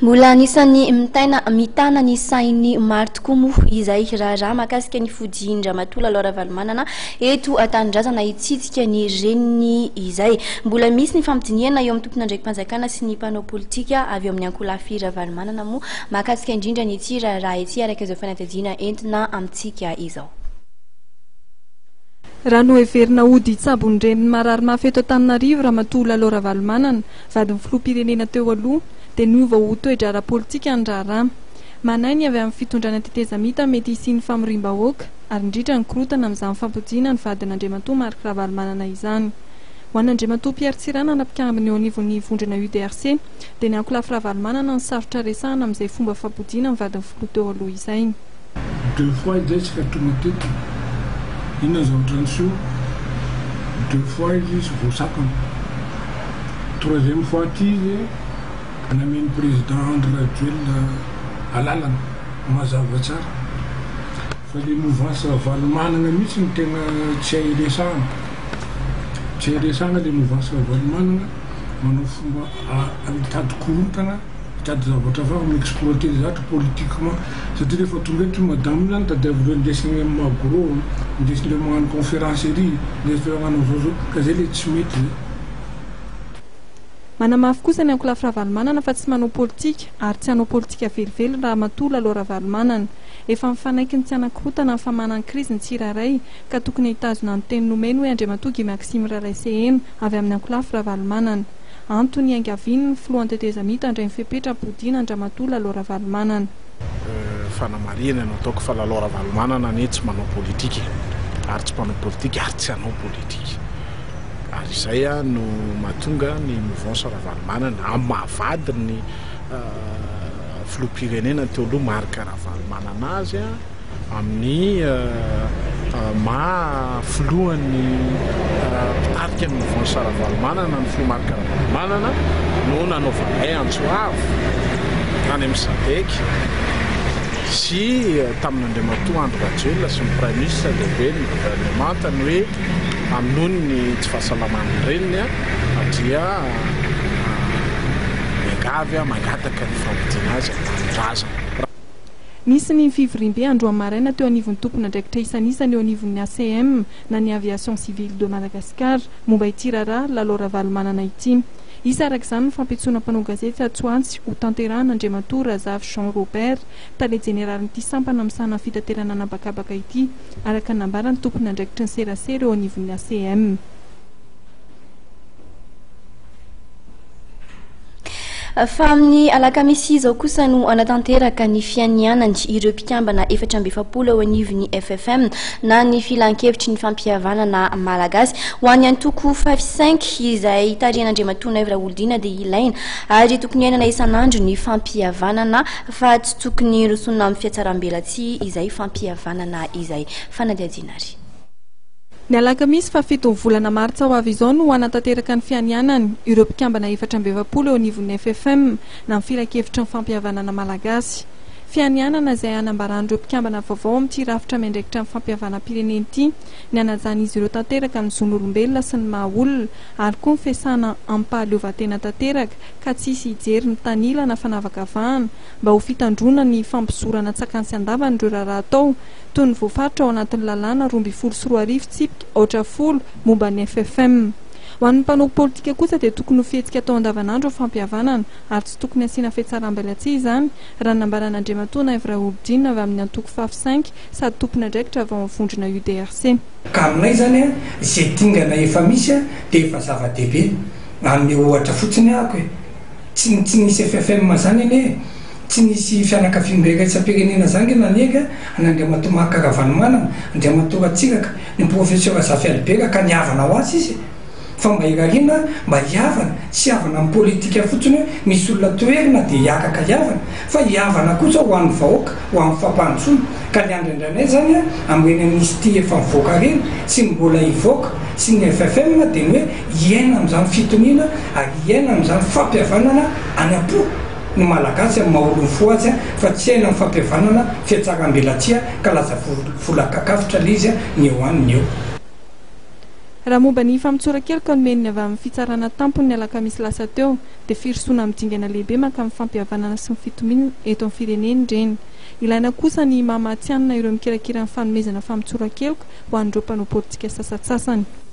Mbola anisan'ny mitaina mitana ny sain'ny maro tokoa moa izay raharaha mahakasika ny fodian-dRamatoa Lalao Ravalomanana eto an-tanindrazana hitsidika ny reniny izay. Mbola misy ny fampidinihana eo amin'ny tompon'andraiki-panjakana sy ny mpanao politika avy eo amin'ny ankolafy Ravalomanana moa mahakasika indrindra ny ity raharaha ity araka izao fanadihadiana entina amintsika izao. Raha noheverina hody hitsabo ny reniny marary mafy eto Antananarivo Ramatoa Lalao Ravalomanana, vadin'ny filoham-pirenena teo aloha, dia niova ho toe-draharaha politika ny raharaha. Manahy ny avy amin'ny fitondrana tetezamita mety hisian'ny famoriam-bahoaka ary indrindra ny korontana amin'izany fampodiana ny vadin'Andriamatoa Marc Ravalomanana izany. Ho an'Andriamatoa Pierre Tsiranana mpikambana eo anivon'ny vondrona UDRC dia ny ankolafy Ravalomanana no sarotra resahana amin'izay fomba fampodiana ny vadin'ny filoha teo aloha izay. Deux fois izay isika tonga teto, inona ny zavatra niseho? Deux fois izy voasakana. Troisième fois ty izy namen'ny président Andry Rajoelina alalana, mazava tsara. Fa le mouvance Ravalomanana mihitsy no tena tsy hay resahana. Tsy hay resahana le mouvance Ravalomanana, manao fomba mitady korontana. Mitady zavatra hafa mi-exploiter zavatra politiquement satria rehefa tonga eto io madame io zany tadiavin'ireo indesiny any amin'ny magro, indesin'ireo magnano conférence ery, indesin'ireo hagnano an'izao zao ka zay le tsy mety zay. Manamafy kosa ny ankolafy Ravalomanana fa tsy manao politika ary tsy hanao politika velively Ramatoa Lalao Ravalomanana. Efa mifanaiky ny tsy hanakorotana ny famahana ny krizy ny tsirairay ka tokony hitazona ny teny nomeny hoy Andriamatoa Guy Maxime Ralaiseheno avy amin'ny ankolafy Ravalomanana. Antony iangaviany ny filohan'ny tetezamita handray ny fepetra hampodiana an-dRamatoa Lalao Ravalomanana. Fanamarihana no ataoko fa Lalao Ravalomanana anie tsy manao politika e! Ary tsy mpanao politika ary tsy hanao politika. Ary izay no mahatonga ny mouvance Ravalomanana amin'ny maha vadin'ny filoham-pirenena teo aloha Marc Ravalomanana azy. Amin'ny maha filohan'ny mpitarika ny mouvance Ravalomanana ny filoha Marc Ravalomanana no nanaovanay antso avo tany amin'ny Sadec sy tamin'Andriamatoa Andry Rajoelina sy ny Praiminisitra lehiben'ny governemanta ny hoe noho ny tsy fahasalaman'ny reniny dia miangavy mangataka ny fampodiana azy an-tanindrazana. Nisy ny fivoriambe androany maraina teo anivon'ny tompon'andraikitra isanisany eo anivon'ny ACM na ny Aviation Civile de Madagascar momba ity raharaha Lalao Ravalomanana ity. Hisy araka izany ny fampiantsoana mpanao gazety atsy ho atsy ho tanterahana Andriamatoa Razafy Jean Robert, tale jeneralin'ity sampana misahana ny fitaterana an'habakabaka ity, araka ny nambaran'ny tompon'andraikitry ny serasera eo anivon'ny ACM. Fa amin'ny alakamisy izao kosa no hanatanteraka ny fianianany ireo mpikambana 44 eo anivon'ny FFM na ny Filankevitry ny Fampihavanana Malagasy. Ho an'ny antoko Five Cinq izay tarihan'Andriamatoa Naivo Raholdina dia ilaina ary tokony iainana isan'andro ny fampihavanana fa tsy tokony rosoana amin'ny fihatsarambelatsihy izay fampihavanana izay. Fanadihadiana ary. Ny alakamisy fahafito ny volana martsa ho avy izao no hanatanteraka ny fianianany ireo mpikambana 44 eo anivon'ny FFM na ny Filankevitry ny Fampihavanana Malagasy. Fianianana izay hanambaran'ireo mpikambana vaovao amin'ity rafitra miandraikitra ny fampihavanam-pirenena ity ny hanajan'izy ireo tanteraka ny zon'olombelona sy ny maha olona ary koa ny fiasana amim-pahaleovantena tanteraka ka tsy hisy hijery mitanila na fanavakavahana mba ho fitandroana ny fampizorana an-tsakany sy an-davany ireo raharaha atao toy ny voafaritra ao anatin'ny lalàna 2012 tsipika aotra folo momba ny FFM. Ho an'ny mpanao politika kosa dia tokony ho fihetsika atao andavanandro ny fampihavanana ary tsy tokony hasiana fihatsaram-belatsihy izany, raha ny nambaran'Andriamatoa Naivo Raholdina avy amin'ny antoko Faf Cinq sady tompon'andraikitra avy ao amin'ny vondrona UDRC. Ka aminay izany an, izay dingana efa misy an, dia efa zava-dehibe. Hanome ohatra fotsiny ahako e. Tsy tsy nisy ffm zany anie e! Tsy nisy fianakaviambe iraisam-pirenena zany nge nanery an' Andriamatoa Marc Ravalomanana, Andriamatoa Ratsiraka, ny Professeur Zafy Albert ka nihavana ho azy izy e! Fa mba irariana mba hihavana, tsy hihavana amin'ny politika fotsiny hoe misy olona toherina dia hiaraka hihavana, fa hihavana kosa ho an'ny vahoaka, ho amin'ny fampandrosoana. Ka ny andrandrainay zany an, amin'ireny amnistie efa mivoaka ireny sy ny mbola hivoaka sy ny ffm dia ny hoe hiaina amin'izany fitoniana ary hiaina amin'izany fampihavanana any am-po ny Malagasy amin'ny maha olon'ny fo azy fa tsy hiaina amin'ny fampihavanana fihatsarambelatsihy ka lasa volan-kakafotra ilay izy ny eo any ny eo. Raha momba ny famotsoran-keloka nomen'ny avy amin'ny fitsarana tampony ny alakamisy lasa teo dia firosoana amin'ny dingana lehibe mankamin'ny fampihavanana sy ny fitomiana eto amin'ny firenena ireny. Ilaina kosa ny maha matihanina ireo mikirakira ny fanomezana famotsoran-keloka ho an'ireo mpanao politika sasantsasany.